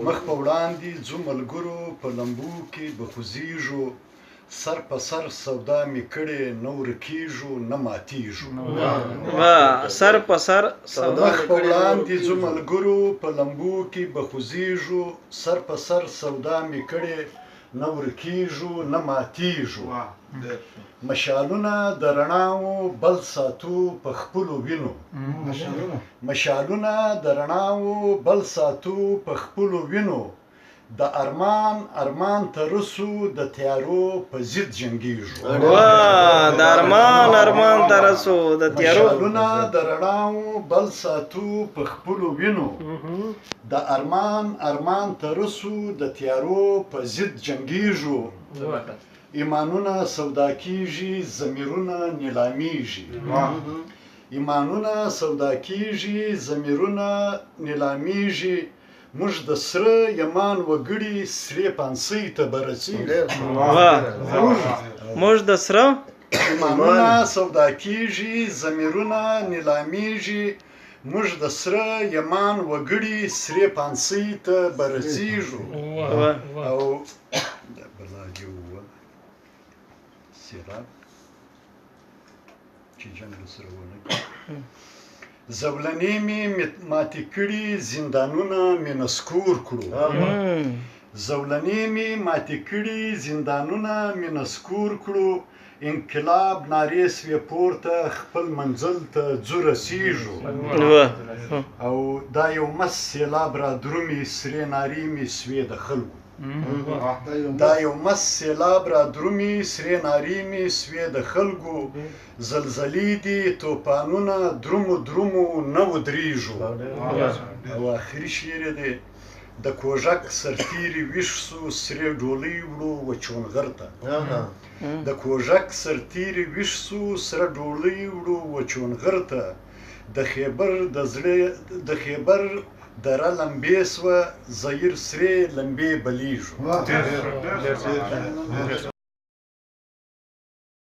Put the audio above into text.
مخ په وړاندې ځو ملګرو په لمبو کې به خوځېږو، سر په سر سودا مې کړې، نه ورکېږو نه ماتېږو. سر په سر سودا مخ په وړاندې ځو ملګرو په لمبو کې به خوځېږو، سر په سر سودا مې کړې، نه ورکېږو نه ماتېږو. مشالونه د رڼاوو بل ساتو په خپلو وینو، مشالونه د رڼاوو بل ساتو په خپلو وینو، د ارمان ارمان ته رسو د تیارو په ضد جنګېږو. د ارمان ارمان ته رسو د تیارو. مشالونه د رڼاوو بل ساتو په خپلو وینو، د ارمان ارمان ته رسو د تیارو په ضد جنګېږو. ایمانونه سودا کیږي، ضمیرونه نیلامیږي. ایمانونه سودا کیږي، ضمیرونه نیلامیږي. موږ د سره یمان وګړي سرې پانسۍ ته به رسېږو. موږ د سره ایمانونه سودا کیږي، ضمیرونه نیلامیږي. موږ د سره یمان وګړي سرې پانسۍ ته به رسېږو. او بلا یو سیلاب چې جنګ سره ونه کړي. زولنې مې ماتې کړي، زندانونه مې نسکور کړو. زولنې مې ماتې کړي، زندانونه مې نسکور کړو. انقلاب نارې سوې پورته، خپل منزل ته ځو رسېږو. او دا یو مست سیلاب را درومي، سرې نارې مې سوې د خلکو. دا یو مست سیلاب را درومي، سرې نارې مې سوې د خلکو. زلزلې دي توپانونه، درومو درومو نه ودرېږو. او آخري شعر یې دی: د کوژک سرتېري ویښ سو، سرې ډولۍ وړو و چونغر ته. د کوژک سرتېري ویښ سو، سره ډولۍ وړو و چونغر ته. د خیبر د زړه د خیبر دره لمبې سوه، زهیر سرې لمبې بلیږو.